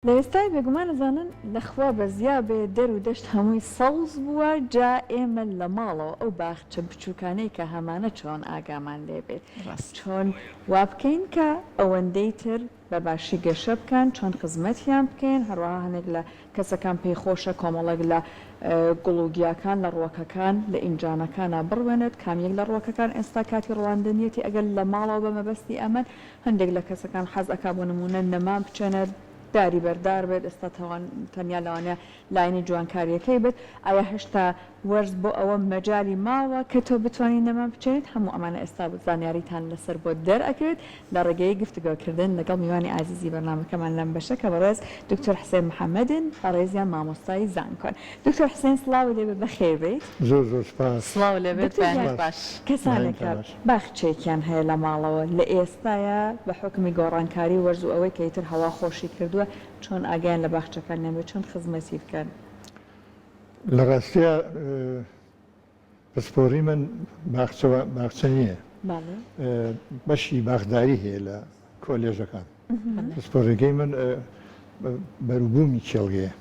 لە ئێستای بێگومان ئەزانن لە خوا بەزیا بێ دەر و دەشت هەمووی سەوز بووە جا ئێمە لە ماڵەوە ئەو باخچە بچووکانەی کە هەمانە چۆن ئاگامان لێ بێت چۆن وا بکەین کە ئەوەندەی تر بە باشی گەشە بکەن چۆن خزمەتیان بکەین هەروەها هەنێک لە کەسەکان پێی خۆشە کۆمەڵێک لە گوڵ و گیاکان لە ڕووەکەکان لە ئینجانەکانا بڕوێنێت کام یەک لە ڕووەکەکان ئێستا کاتی ڕواندنیەتی ئەگەر لە ماڵەوە بە مەبەستی ئەمەن هەندێک لە کەسەکان حەز ئەکا بۆ نموونە نەمام بچێنێت داری بەردار بێت ئێستا تەوان تەنیا لەوانەیە لایەنی جوانکاریەکەی بێت ئایا هێشتا وەرز بۆ ئەوە مەجالی ماوە کە تۆ بتوانی نەمام بچێنیت هەموو ئەمانە ئێستا زانیاریتان لەسەر بۆ دەرئەکەوێت لە ڕێگەی گفتوگۆکردن لەگەڵ میوانی ئازیزی بەرنامەکەمان لەم بەشە کە بەڕێز دکتۆر حسێن محەمەدن بەڕێزیان مامۆستای زانکۆن دکتۆر حسێن سڵاوت لێبێت بەخێر بێیت. زۆر زۆر سپاس. سڵاو لێبێت دکتۆر گیان بەیانیت باش. کەسانێک بەیانتان کە باش. باخچەیەکیان هەیە لە ماڵەوە لە ئێستایا بە حوکمی گۆڕانکاری وەرز و ئەوەی کە ئیتر هەوا خۆشی کردووە چۆن ئاگایان لە باخچەکانیان بێت چۆن خزمەتی بکەن؟ لە ڕاستیا پسپۆڕی من باخچە باخچە نییە بەشی باخداری هەیە لە کۆلێژەکان پسپۆڕیەکەی من بەروبوومی کێڵگەیە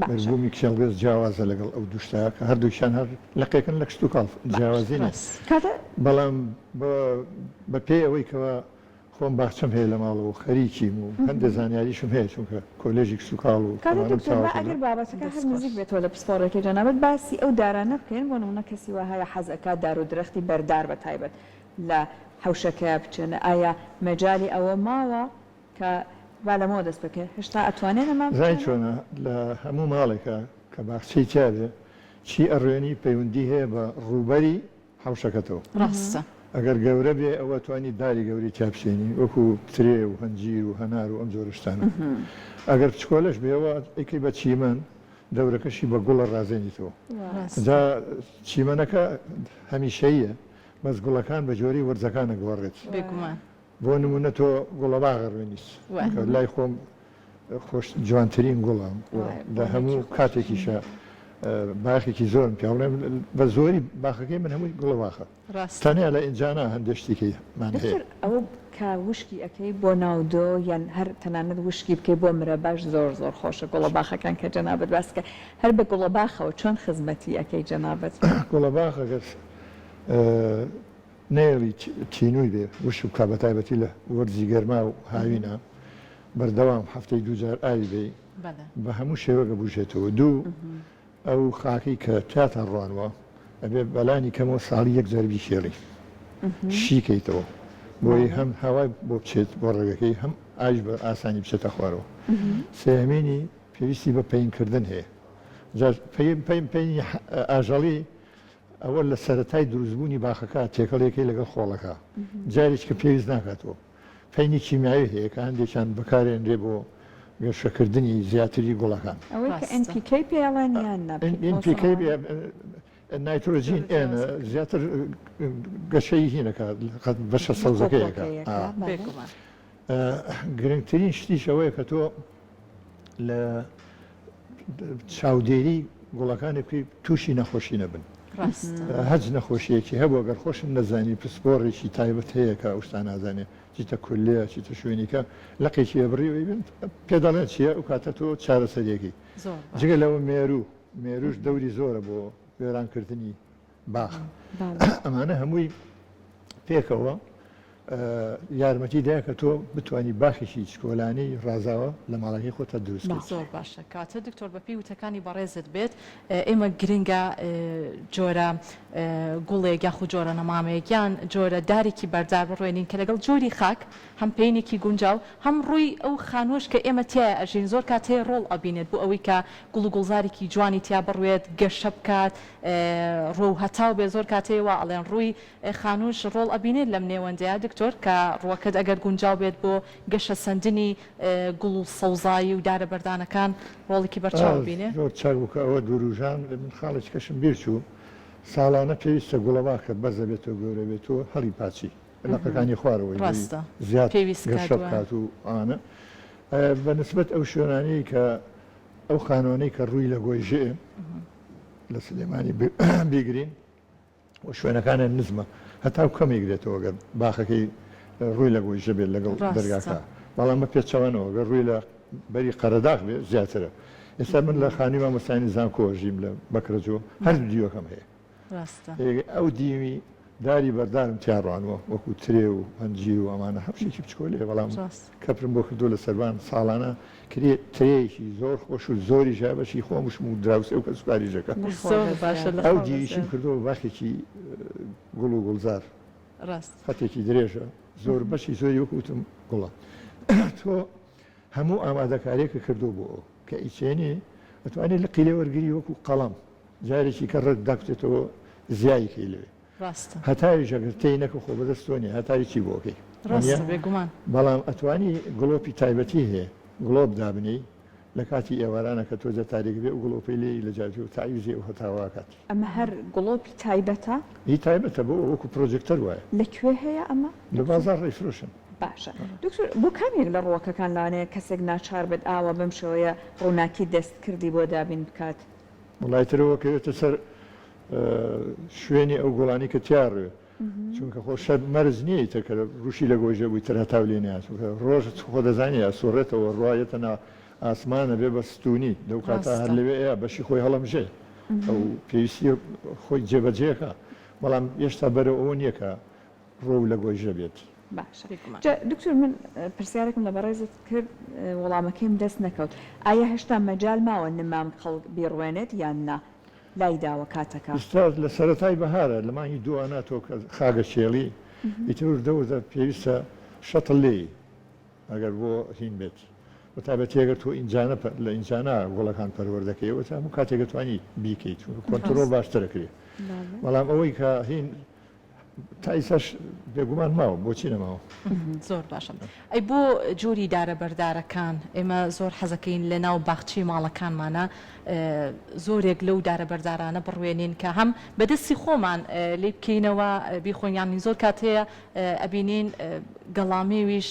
بەروبوومی کێڵگە جیاوازە لەگەڵ ئەو دوو شتە کە هەردووکیان هەر لقێکن لە کشتوکاڵ جیاوازی نییە بەڵام بە پێی ئەوەی کەوا خۆم باخچەم هەیە لە ماڵەوە و خەریکیم و هەندێ زانیاریشم هەیە چونکە کۆلێژی کشتوکاڵ و کاکە ئەمانەم دکتۆر تەواو با کردوە. ئەگەر بابەتەکە دەست هەر خۆش. نزیک بێتەوە لە پسپۆڕیەکەی جەنابت باسی ئەو دارانە بکەین بۆ نمونە کەسی وا هەیە حەز ئەکات دار و درەختی بەردار بە تایبەت لە حەوشەکەیا بچێنێ ئایا مەجالی ئەوە ماوە کە با لەمەوە دەست پێ بکەین هێشتا ئەتوانێ نەمام زانی بچێنێ؟ چۆنە لە هەموو ماڵێکا کە باخچەی تیابێ چی ئەڕوێنی پەیوەندی هەیە بە ڕووبەری حەوشەکەتەوە. ڕاستە. ئەگەر گەورە بێ ئەوە توانی داری گەورەی تیا بچێنی وەکو ترێ و هەنجیر و هەنار و ئەم جۆرە شتانە. ئەگەر بچکۆلەش بێ ئەوە ئەیکەی بە چیمەن دەورەکەشی بە گوڵە ڕازێنیتەوە. جا چیمەنەکە هەمیشەییە بەس گوڵەکان بە جۆرەی وەرزەکان ئەگۆڕێت. بێگومان. بۆ نموونە تۆ گوڵەباغ ئەڕوێنیت کە لای خۆم خۆش جوانترین گوڵە و لە هەموو کاتێکیشا باخێکی زۆرم پێ بڵێم بە زۆری باخەکەی من هەمووی گوڵەباخە تەنیا لە ئینجانا هەندێ شتی کەمان هەیە. دکتۆر ئەوە کە وشکی ئەکەی بۆ ناو دۆ یان هەر تەنانەت وشکی بکەی بۆ مرەباش زۆر زۆر خۆشە گوڵەباخەکان کە جەنابت باس کە هەر بە گوڵەباخەوە چۆن خزمەتی ئەکەی جەنابت؟ گوڵەباخ ئەگەر نەیەڵی تینووی بێ وشک بکا بەتایبەتی لە وەرزی گەرما و هاوینا بەردەوام هەفتەی دووجار ئاوی بەی بە هەموو شێوەک ئەبوژێتەوە دوو ئەو خاکەی کە تیاتا ڕوانوە ئەبێ بەلانی کەمەوە ساڵی یەک جار بیکێڵی شی کەیتەوە بۆی هەم هەوای بۆ بچێت بۆ ڕێگەکەی هەم ئاویش بە ئاسانی بچێتە خوارەوە سێهەمینی پێویستی بە پەینکردن هەیە جا پەین پەین پەینی ئاژەڵی ئەوە لە سەرەتای دروستبوونی باخەکە تێکەڵیەکەی لەگەڵ خۆڵەکە جارێکی کە پێویست ناکاتەوە. پەینی کیمیاوی هەیە کە هەندێکیان بەکارێنرێ بۆ گەشەکردنی زیاتری گوڵەکان. ئەوەی کە ڕاستە. NPK پێی ئەڵێن یان نا NPK نایترۆجین N زیاتر گەشەی هینەکە بەشە سەوزەکەیەکە. قۆپۆکەیەکە بەڵێ. بێگومان. گرنگترین شتیش ئەوەیە کە تۆ لە چاودێری گوڵەکانی بکەی تووشی نەخۆشی نەبن. ڕاستە. هەچ نەخۆشیەکی هەبوو گەر خۆشم نەزانی پسپۆڕێکی تایبەت هەیە کە ئەو شتانە ئەزانێ چیتە کوللە چیتە شوێنیکە لقێکی ئەبڕی و ئەیبن پێ دەڵێن چیە ئەو کاتە تۆ چارەسەریەکەی زۆر باش. جگە لەوە مێروو مێرووش دەوری زۆرە بۆ وێرانکردنی باخ ئەمانە هەمووی پێکەوە یارمەتی دایە کە تۆ بتانی باخێکی چکۆلانەی ڕازاوە لە ماڵەکەی خۆتا دروست بکەیت. زۆر باشە کەواتە دکتۆر بەپێی وتەکانی بەڕێزت بێت ئێمە گرنگە جۆرە گوڵێک یاخود جۆرە نەمامێک یان جۆرە دارێکی بەردار بڕوێنین کە لەگەڵ جۆری خاک هەم پەینێکی گونجاو هەم ڕووی ئەو خانووەش کە ئێمە تیایا ئەژین زۆر کات هەیە ڕۆڵ ئەبینێت بۆ ئەوەی کە گوڵ و گوڵزارێکی جوانی تیا بڕوێت گەشە بکات ڕوو هەتاو بێت زۆر کات هەیە وا ئەڵێن ڕووی خانووش ڕۆڵ ئەبینێت لەم نێوەندەیا دکتۆر کە ڕووەکەت ئەگەر گونجاو بێت بۆ گەشەسەندنی گوڵ و سەوزایی و دارە بەردانەکان ڕۆڵێکی بەرچاو ئەبینێ. زۆر چاک بوو کە ئەوەت وروژاند من خاڵێکی کەشم بیر چوو ساڵانە پێویستە گوڵەباخ کە بەرز ئەبێتەوە گەورە بێتەوە هەڵی پاچی لقەکانی خوارەوەی بۆی ڕاستە زیاد پێویست کات گەشە وایە. بکات و ئەوانە بە نسبەت ئەو شوێنانەی کە ئەو خانوانەی کە ڕووی لە گۆیژێ لە سلێمانی بیگرین و شوێنەکانیان نزمە هەتاو کەم ئەیگرێتەوە گەر باخەکەی ڕووی لە گۆیژە بێت لەگەڵ ڕاستە. دەرگاکە بەڵام بە پێچەوانەوە گەر ڕووی لە. بەری قەرەداخ بێ زیاترە. ئێستا من لە خانووی مامۆستایانی زانکۆ ئەژیم لە بەکرەجۆ هەردوو دیوەکەم هەیە. ڕاستە. ئەو دیوی داری بەردارم تیا ڕوانوە وەکو ترێ و هەنجیر و ئەمانە هەمشێکی بچکۆلەیە بەڵام کەپرم بۆ کردووە لە سەربان ساڵانە کرێ ترێیەکی زۆر خۆش و زۆریش هەیە بەشی خۆمشم و دراوسێ و کەسوکاریش دەکەم. زۆر باشە لە ئەو خوا دیویشیم بەزیاد. کردووە بە باخێکی گوڵ و گوڵزار. ڕاست. خەتێکی درێژە زۆر بەشی زۆری وەکو وتم گوڵە. تۆ هەموو ئامادەکاریەکە کردووە بۆ ئەو کە ئیچێنی ئەتوانی لقی لێ وەرگری وەکو قەڵەم جارێکی کە ڕێک داکوتێتەوە زیایی کەی لەوێ. ڕاستە. هەتاویش ئەگەر تێی نەکە خۆ بەدەست تۆ نیە هەتاوی چی بۆ ئەکەی وانیە؟ ڕاستە بێگومان. بەڵام ئەتوانی گڵۆپی تایبەتی هەیە گڵۆپ دابنێی لە کاتی ئێوارانە کە تۆزێ تاریک بێ ئەو گڵۆپەی لێی لە جیاتی و تەعویزی ئەو هەتاوە ئەکات. ئەمە هەر گڵۆپی تایبەتە؟ هی تایبەتە بۆ وەکو پرۆجێکتەر وایە. لە کوێ هەیە ئەمە لە دکتۆر؟ بازاڕ ئەیفرۆشن. باشە دکتۆر بۆ کام یەک لە ڕووەکەکان لەوانەیە کەسێک ناچار بێت ئاوا بەم شێوەیە ڕووناکی دەستکردی بۆ دابین بکات؟ وەڵای تر ئەوە کەوێتە سەر شوێنی ئەو گوڵانی کە تیا ڕوێ چونکە خۆ شەر مەرج نییە ئیتر کە ڕوشی لە گۆیژە بووی تر هەتاو لێ نایە چونکە ڕۆژ خۆ دەزانی ئەسوڕێتەوە ڕوایەتە نا ئاسمانە بێ بە ستونی لەو کاتە هەر لەوێ ئەیا بەشی خۆی هەڵەمژێ ئەو پێویستی خۆی جێبەجێکە بەڵام هێشتا بەرەو ئەوە نییە کە ڕوو لە گۆیژە بێت. باشە جا دکتۆر من پرسیارێکم لە بەڕێزت کرد وەڵامەکەیم دەست نەکەوت ئایا هێشتا مەجال ماوە نمام خەڵک بیڕوێنێت یان نا لای داوە کاتەکە؟ ئیستا لە سەرەتای بەهارە لە مانگی دووانا تۆ کە خاگە کێڵی ئیتر وردە وردە پێویستە شەتڵ لێی ئەگەر بۆ هین بێت بە تایبەتی ئەگەر تۆ ئینجانە لە ئینجانە گوڵەکان پەروەردەکەی ئەوە تا هەموو کاتێک ئەتوانی بیکەیت چونکە کۆنترۆڵ ڕاستە باشتر ئەکرێ بەڵێ. بەڵام ئەوەی کە هین تا ئیستاش بێگومان ماوە بۆچی نەماوە؟ زۆر باشە ئەی بۆ جۆری دارە بەردارەکان ئێمە زۆر حەزەکەین لە ناو باخچەی ماڵەکانمانە زۆرێک لەو دارە بەردارانە بڕوێنین کە هەم بەدەستی خۆمان لی بکەینەوە بیخۆین یان زۆر کات هەیە ئەبینین گەڵامێویش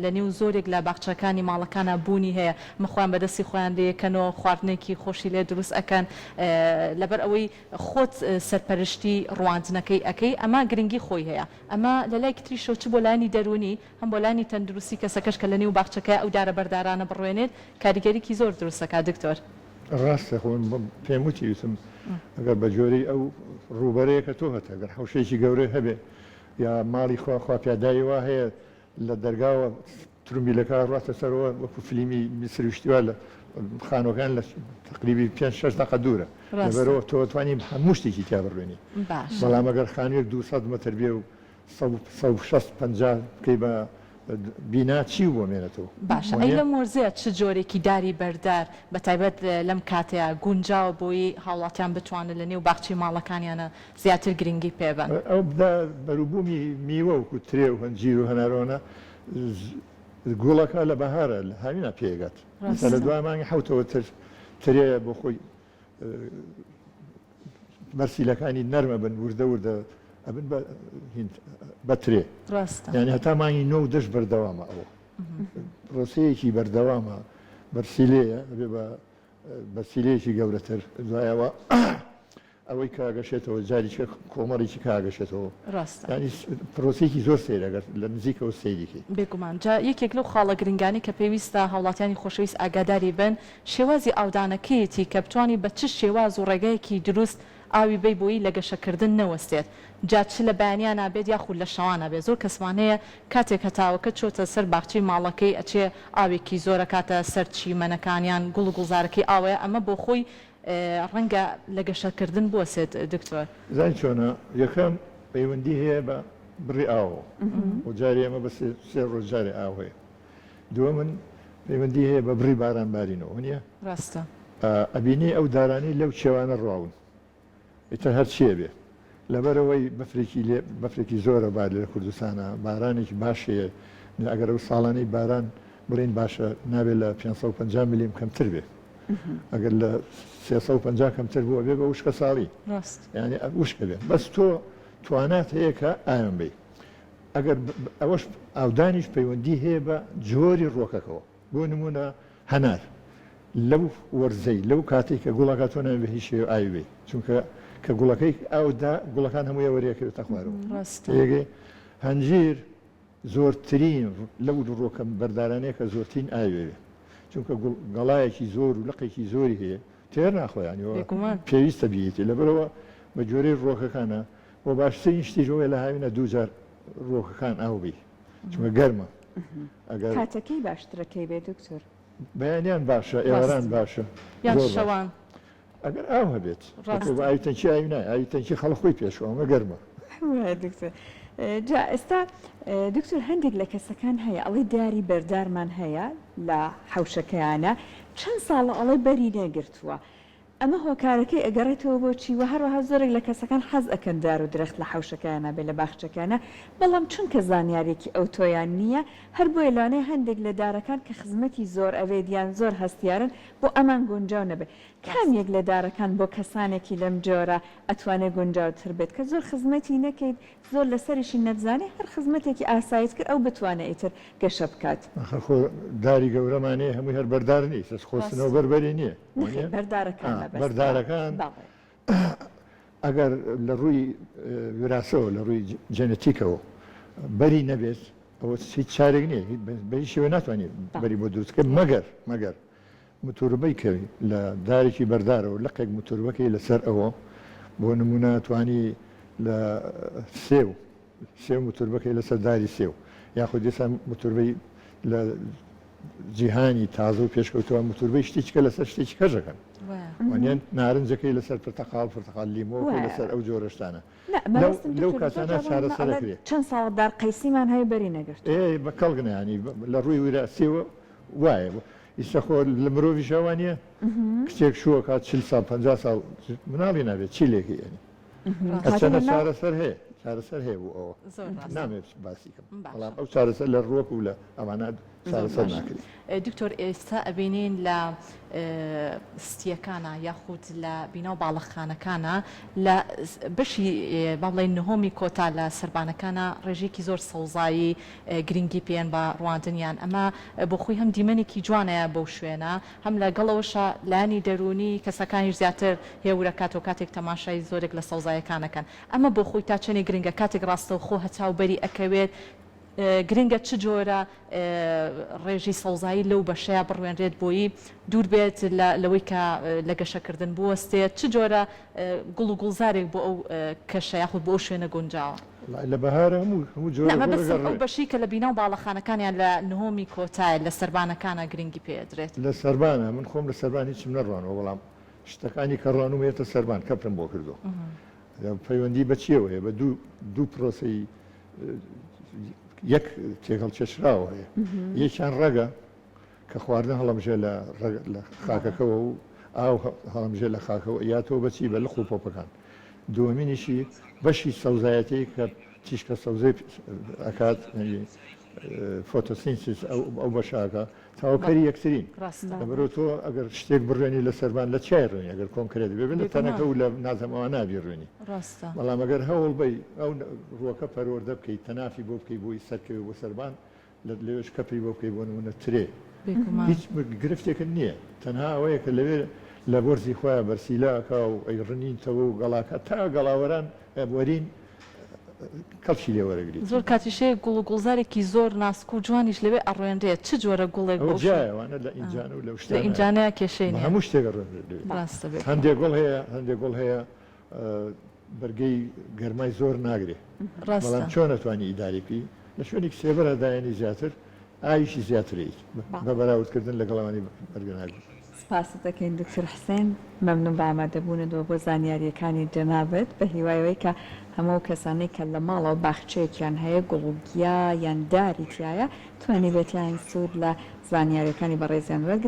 لە نێو زۆرێک لە باخچەکانی ماڵەکانە بوونی هەیە مەخۆیان بەدەستی خۆیان لەکەنەوە خواردنێکی خۆشی لێ دروست ئەکەن لەبەر ئەوەی خۆت سەرپەرشتی ڕواندنەکەی ئەکەی ئەمە گرنگی خۆی هەیە ئەمە لە لایەکی تریشەوە چ بۆ لایەنی دەروونی هەم بۆ لایەنی تەندروستی کەسەکەش کە لە نێو باخچەکەیا ئەو دارە بەردارانە بڕوێنێت کاریگەریی زۆر دروست ئەکات دکتۆر. ڕاستە خۆ من پێم وتی وتم ئەگەر بە جۆرەی ئەو ڕووبەرەیە کە تۆ هەتە گەر حەوشەیەکی گەورەی هەبێ یا ماڵی خوا خوا پیاداوی وا هەیە لە دەرگاوە ترومبیلەکە ڕاتە سەرەوە وەکو فلیمی میسری و شتی وا لە خانوەکان لە تەقریبی پێنج شەش دەقە دوورە ڕاستە. لەبەرئەوە تۆ ئەتوانی هەموو شتێکی تیا بڕوێنی باشە. بەڵام ئەگەر خانوویەک 200 مەتر بێ و 160 50 بکەی بە بینا چی بۆ مێنێتەوە باشە وە ئەی نیە؟ لەم وەرزەیا چ جۆرێکی داری بەردار بە تایبەت لەم کاتەیا گونجاوە بۆی هاوڵاتیان بتوانن لە نێو باخچەی ماڵەکانیانا زیاتر گرنگی پێ بەن؟ ئەو بەروبوومی میوە وەکو ترێ و هەنجیر و هەنارۆنە گوڵەکە لە بەهارە لە هاوینا پێگات ئێستا لە دوای مانگی حەوتەوە تر ترێ بۆ خۆی بەرسیلەکانی نەرمە بن وردە وردە ئەبن بە بە ترێ ڕاستە یعنی هەتا مانگی نۆ و دەش بەردەوامە ئەوە پرۆسەیەکی بەردەوامە بەرسیلەیە ئەبێ بە بەرسیلەیەکی گەورەتر دوایەوە ئەوەی کە ئەگەشێتەوە جاریکە کۆمەڵێکی کە ئەگەشێتەوە. ڕاستە. یانی پرۆسەیەکی زۆر سەیرە گەر لە نزیکەوە سەیری کەی. بێگومان. جا یەکێک لەو خاڵە گرنگانەی کە پێویستە هاوڵاتیانی خۆشەویست ئاگاداری بن شێوازی ئاودانەکەیەتی کە بتوانی بە چ شێواز و ڕێگایەکی دروست ئاوی بەی بۆی لە گەشەکردن نەوەستێت جا چ لە بەیانیانا بێت یاخود لە شەوانا بێت زۆر کەسمان هەیە کاتێک هەتاوەکە چۆتە سەر باخچەی ماڵەکەی ئەچێ ئاوێکی زۆر ئەکاتە سەر چیمەنەکان یان گوڵ و گوڵزارەکەی ئاوەیە ئەمە بۆخۆی ڕەنگە لە گەشەکردن بوەسێت دکتۆر. زانی چۆنە یەکەم پەیوەندی هەیە بە بڕی ئاوەوە و جارێ ئێمە بە سێ ڕۆژ جارێ ئاو هەیە دووەمن پەیوەندی هەیە بە بڕی باران بارینەوە نییە ڕاستە. ئەبینی ئەو دارانەی لەو کێوانە ڕواون ئیتر هەر چیە بێ لەبەرئەوەی بەفرێکی لێ بەفرێکی زۆرە بارێ لە کوردستانا بارانێکی باش هەیە ئەگەر ئەو ساڵانەی باران بڵێین باشە نابێ لە 550 ملیم کەمتر بێ ئەگەر لە 350 کەمتر بوو ئەبێ بە وشکە ساڵی ڕاست یعنی وشکە بێ بەس تۆ توانات هەیە کە ئاوێن بی ئەگەر ئەوەش ئاودانیش پەیوەندی هەیە بە جۆری ڕۆکەکەوە بۆ نموونە هەنار لەو وەرزەی لەو کاتەی کە گوڵەکە تۆ نابێ بە هیچ شێوەیەک ئاوی بەی چونکە کە گوڵەکەی ئاو دا گوڵەکان هەمووی وەرێکەوێتە خوارەوە ڕاستە. تێگەی هەنجیر زۆرترین لەو ڕووەکە بەردارانەیە کە زۆرترین ئاوی ئەوێ. چونکە گوڵ گەڵایەکی زۆر و لقێکی زۆری هەیە تێر ناخوا یانی پێویستە بیەتی لەبەرەوە بە گوێرەی ڕووەکەکانە و باشترین شتیش ئەوەیە لە هاوینە دووجار ڕووەکەکان ئاو بی چونکە گەرمە ئەگەر کاتەکەی باشترە کەی بێ دکتۆر؟ بەیانیان باشە ئێواران باشە یان شەوان ئەگەر ئاو هەبێت ڕاستە ئاوی تەنکی ئاوی نایە ئاوی تەنکی خەڵک خۆی پێشوە ئەمە گەرمە. وایە دکتۆر جا ئێستا دکتۆر هەندێک لە کەسەکان هەیە ئەڵێ داری بەردارمان هەیە لە حەوشەکەیانە چەند ساڵە ئەڵێ بەری نەگرتووە ئەمە هۆکارەکەی ئەگەڕێتەوە بۆ چی وە هەروەها زۆرێک لە کەسەکان حەز ئەکەن دار و درەخت لە حەوشەکەیانا بێ لە باخچەکەیانا بەڵام چونکە زانیاریەکی ئەوتۆیان نییە هەر بۆیە لەوانەیە هەندێک لە دارەکان کە خزمەتی زۆر ئەوێت یان زۆر هەستیارن بۆ ئەمان گونجاو نەبێت کام یەک لە دارەکان بۆ کەسانێکی لەم جۆرە ئەتوانێت گونجاوتر بێت کە زۆر خزمەتی نەکەیت زۆر لەسەریشی نەتزانی هەر خزمەتێکی ئاساییت کرد ئەو بتوانێت ئیتر گەشە بکات. ئاخر خۆ داری گەورەمان هەیە هەمووی هەر بەردار نیە ئیتر خۆ سنەوبەر بەری نیە نەخێر بەردارەکان مەبەستمە. بەردارەکان ئەگەر لە ڕووی ویراسەوە لە ڕووی جێنەتیکەوە بەری نەبێت ئەوە هیچ چارێک نییە بە هیچ شێوە ناتوانێت بەری بۆ دروست بکەیت مەگەر مەگەر متوربەی کەی لە دارێکی بەردارەوە لقێک متوربەکەی لەسەر ئەوە بۆ نمونە توانی لە سێو سێو متوربەکەی لەسەر داری سێو یاخود دیسان متوربەی لە جیهانی تازە و پێشکەوتووە متوربەی شتێکە لەسەر شتێکی کەژەکەن وانیان نارنجەکەی لەسەر پرتەقاڵ پرتەقال لیمۆکەی لەسەر ئەو جۆرە شتانە لەو کاتانە چارەسەر ئەکرێ. چەند ساڵە دار قەیسیمان هەیە بەری نەگرتووە. ئێ بە کەڵک نا یانی لە ڕووی ویراسیەوە وایە ئیستا خۆ لە مرۆڤیشا وا نییە کچێک شوو ئەکات 40 ساڵ 50 ساڵ مناڵی نابێت چی لێکەی یانی هەرچەندە چارەسەر هەیە چارەسەر هەیە بۆ ئەوە نامەوێت باسی کەم بەڵام ئەو چارەسەر لە ڕووەک و لە ئەوانە چارەسەر ناکرێت. دکتۆر ئێستا ئەبینین لە ستیەکانا یاخود لە بینا و باڵەخانەکانا لە بەشی با بڵێین نهۆمی کۆتا لە سەربانەکانا ڕێژەیەکی زۆر سەوزایی گرنگی پێیەن بە ڕواندنیان ئەمە بۆ خۆی هەم دیمەنێکی جوانەیە بەو شوێنە هەم لەگەڵ ئەوەشا لایەنی دەروونی کەسەکانیش زیاتر هێورەکاتەوە کاتێک تەماشای زۆرێک لە سەوزایەکان ئەکەن ئەمە بۆ خۆی تا چەنێک گرنگە کاتێک ڕاستەوخۆ هەتاو بەری ئەکەوێت گرنگە چ جۆرە ڕێژەی سەوزایی لەو بەشەیا بڕوێنرێت بۆیی دوور بێت لە لەوەی کە لە گەشەکردن بوەستێت، چ جۆرە گوڵ و گوڵزارێک بۆ ئەو کەشە یاخود بۆ ئەو شوێنە گونجاوە؟ وەڵای لە بەهارە هەموو هەموو جۆرە نا گوڵ مەبەستم ئەو ئەگەڕێ. بەشەی کە لە بینا و باڵەخانەکان یان لە نهۆمی کۆتایە لە سەربانەکانا گرنگی پێ ئەدرێت. لە سەربانە من خۆم لە سەربان هیچم نەڕوانوە بەڵام شتەکانی کە ڕوانومە یەتە سەربان کەپرم بۆ کردوە پەیوەندی بە چیەوە هەیە بە دوو دوو پرۆسەی یەک تێکهەڵکێشراوە هەیە یەکیان ڕەگە کە خواردن هەڵەمژێ لە لە خاکەکەەوە و ئاو هەڵەمژێ لە خاکەوە یاتەوە بەچی بە لق و پۆپەکان دووەمینیشی بەشی سەوزایەتی کە تیشکە سەوزەی ئەکات فۆتۆسینسیس ئەو بەشاکە تەواوکەری یەکترین. ڕاستە. لەبەرئەوە تۆ ئەگەر شتێک بڕوێنی لە سەربان لە چیای ڕوێنی ئەگەر کۆنکرێت بێ لە بێگومان. تەنەکە و لە نازم ئەوە نابی ڕوێنی. ڕاستە. بەڵام ئەگەر هەوڵ بەی ئەو ڕووەکە پەروەردە بکەی تەنافی بۆ بکەی بۆی سەرکەوێ بۆ سەربان لە لەوێش کەپری بۆ بکەی بۆ نموونە ترێ بێگومان. هیچ گرفتێکت نییە تەنها ئەوەیە کە لەوێ لە وەرزی خۆیا بەرسیلە ئەکا و ئەیڕنیتەوە و گەڵاکە تا گەڵاوەران وەرین کەڵکی لێ وەرەگریت. زۆر کاتیش هەیە گوڵ و گوڵزارێکی زۆر ناسک و جوانیش لەوێ ئەڕوێنرێت، چ جۆرە گوڵێک ئەوە بۆ ئەو شوێنە؟ جیایە ئەوانە لە ئینجانە و لەو لە شتانەیە. ئینجانەیا کێشەی بە نییە. هەموو شتێک ئەڕوێنرێت لەوێ. ڕاستە بێگومان. هەندێ گوڵ هەیە هەندێ گوڵ هەیە بەرگەی گەرمای زۆر ناگرێ. ڕاستە. بەڵام چۆن ئەتوانی ئیدارەی بکەی؟ لە شوێنێکی سێبەرا دایەنی زیاتر ئاویشی زیاتر ئەیت بە بەراوردکردن لەگەڵ ئەوانەی بەرگە ناگرن. سپاست دەکەین دکتۆر حسێن، مەمنون بە ئامادەبوونت و بۆ زانیارییەکانی جەنابت، بە هیوای ئەوەی کە هەموو ئەو کەسانەی کە لە ماڵەوە باخچەیەکیان هەیە گوڵ و گیا یان داری تیایە توانیبێتیان سوود لە زانیارییەکانی بەڕێزیان وەرگرن.